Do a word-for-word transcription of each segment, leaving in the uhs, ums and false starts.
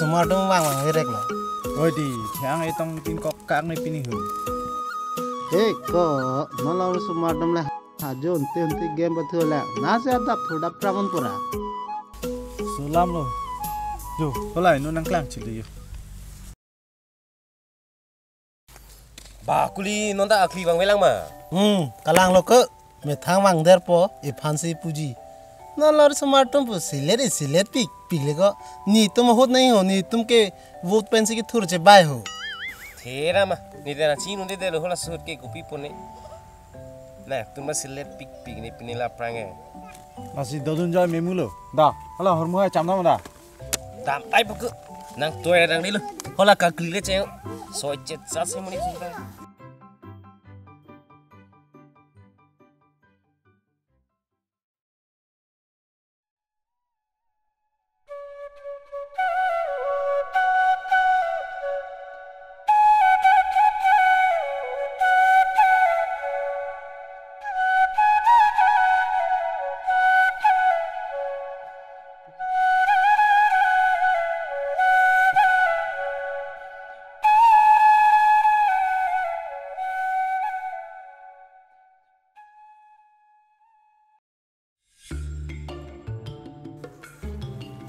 Osomar atum vang vang herek lo. Oi di, thiang etong tin kok kak ne pini hu. Hei ko, non la osomar atum le ajo unti unti game pathu le. Nasi adap thu dap pramon pura. Sulam lo. Jo, kolai no nangklang chili jo. Ba kuli non ta akli vangvelang ma. Hmm, kalang lo ke. Methang vangderpo, iphan si puji. Non la osomar atum pu silet isilet pikpik le ko. Netum ahut nai ho, netum ke vote pensi kethur chebai ho. Thera ma, ne tera chi non de lo hala suhut ke kopi pone. Na, tum ma silet pikpik ne pini la prang e. Lasi dodun jai memulo. Da, hala hormu hai chamna ma da. Dam ai buku. Nang tuai rang dilo. Hala kakli le cheng. Soi chet sa si muni sung ta.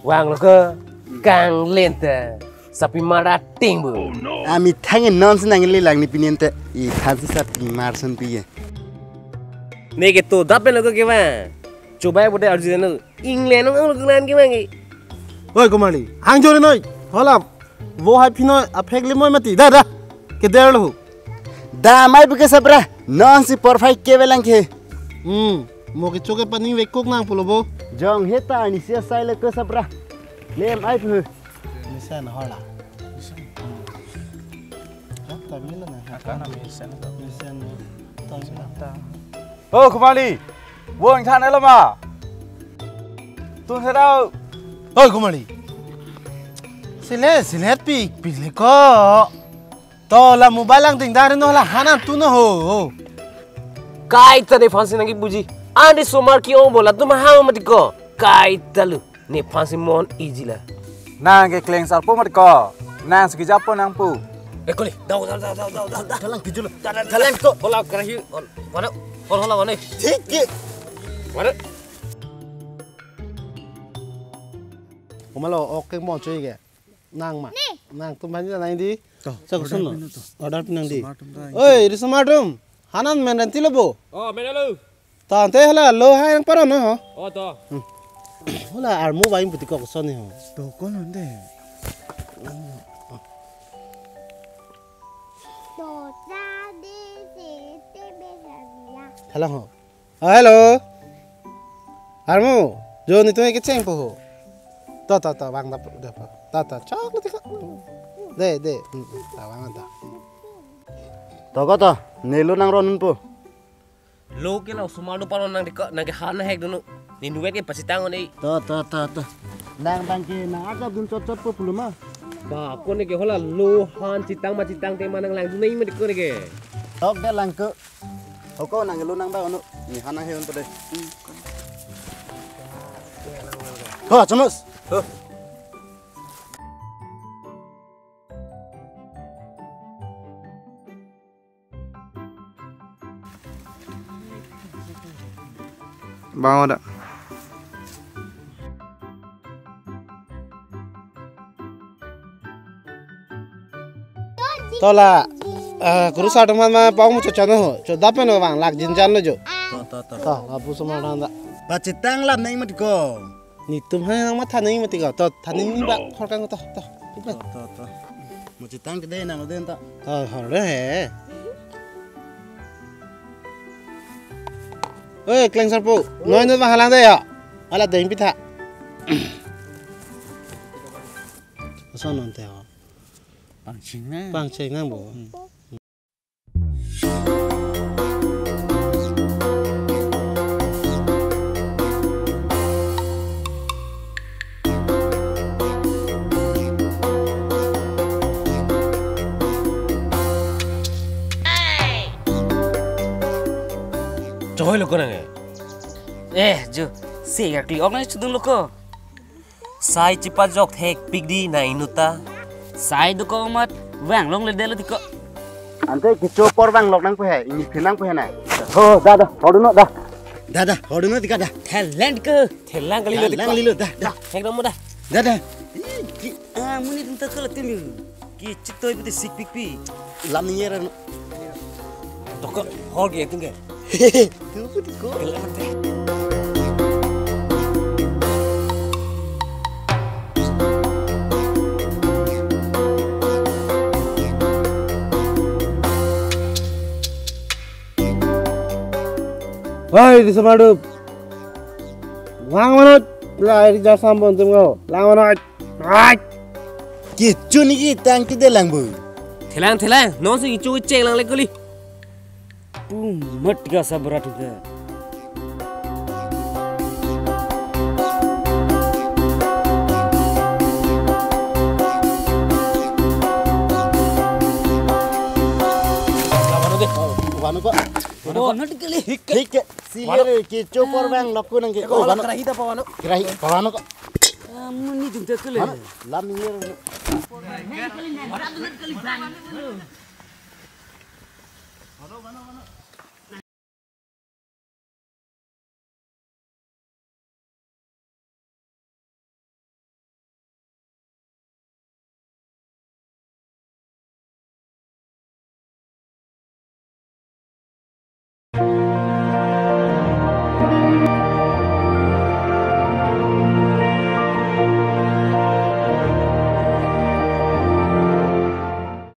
Vanglo ke kanglen ta sapimar ating bu. Amethang non si nanglelang ne pini ante iphan si sapimar ason pi ye. Ne ke to dap lo ke ba. Chobai bode arju no. England nong ang lo kanglen ke ba ke. Oi Kumali, hang jore noi. Hola. Vo hai phinoi aphek le moi mati. Da, da. Keder lo. Dam ai buke sapra. Non si porphai kevelang ke. Hmm. Mo kecho ke pani vekok nang pulo bo. Jong heta ani sia sai le ke sapra. Lem ai pu. Mesen hola. Mesen. Hah, tapi lo na. Akana mesen. Mesen. Tapi lo. Oh, Kumali. Wong than elo ma. Tun sedau. Oi, Kumali. Sile, sile pi, pi le ko. To la mobile lang ding dari no la hanan tu no ho. Kaita nephan si nangkepuji. Ani osomar ke-ong bo latum hang mati ko. Kaita lo. Nephan si mon iji la. Nang ke Klengsarpo mati ko. Nang si kejappo nangpu. Eh, kuli. Dau, dau, dau, dau, dau, dau, dau. Jalan kejul. Jalan, jalan ko. Hola karahi. Hol, mana? Hol, hola mana? Thik ke. Mana? Kumalo, oke mo cuy ke. Nang ma. Ni. Nangtum aphan nang di. To, sa kusun order lo. Pin to. Order pin nang di. Osomar atum ta. Oi, ri osomar atum. Hanan men renti lo bo. Oh, men lo. Ta ante hala lo hai nang paron ho. Oh, to. Hmm. Hala armu bai puti kok son ni ho. To kon ante. Hala ho. Ah, hello. Armu, jo netum kecheng po ho. To, to, to, vang dap, dap. To, to, chok lo tiko. De, de, hmm, hmm, ta vang ta. To ko to, ne lo nang ron po. Lo ke la osomar do paron nang tiko, nang ke han hek dunu. Ne nuvet ke pachethang on e. To, to, to, to. Nang bang ke nang akap dun chot chot po pulo ma. Ba, ko ne ke hala lo han chethang ma chethang te ma nang lang dun nai ma tiko ne ke. Tok de lang ko. Hoko nang lo nang ba ono. Ne han nang he on pade. Ho, chamus. Ho. Bang ada. To la, eh, kurusar atum aphan ma paong muchot chot no ho. Chodap pen vang lak jinjan lo jo. To, to, to. To, lapu osomar atum ta. Pachethang lam nang mati ko. Netum hai nang matha nang mati ko. To, tha nang ba khor kang to, to. To, to, to. Muchethang kede nang den ta. To, hor he. Oi, Klengsarpo. Noi noi ba halang de ya. Ala deng pitha. Ason non te ho. Pangcheng nang. Pangcheng nang bo. Hmm. Choi lo ko nang e. Eh, jo, se ya kli ok nang chudun lo ko. Sai chipajok thekpik dei na inut ta. Sai dokok amat vanglongledetlo tiko. Ante kecho apor vanglok nangpo he, ingni phin nangpo he na. Ho, da, da, hordunnon, da. Da, da, hordunnon tiko, da. Thelang ke. Thelang kalilo tiko. Thelang kalilo, da, da. Thekdam da. Da, da. Ih, ki, ah, amonit atum ta kala timi. Kechitoi pute sikpikpi. Lam ningje ra. Toko, hor ke atum ke. Tupu tiko. Wai, di samadup. Lang manot. Lai, di jasam bon tum ko. Lang manot. Ai! Kecho niki tangte delang bo. Thelang, thelang. Non si kecho cheng lang le kuli. Pumat ka sabrat ka. Wanu ko. Wanu ko. Thik ke. Thik ke. Sile kecho apor vanglok ko nangke. Ko wanu. Kerahi ta pa wanu. Kerahi pa wanu ko. Amonit atum ta kele. Wanu. Lam ningje.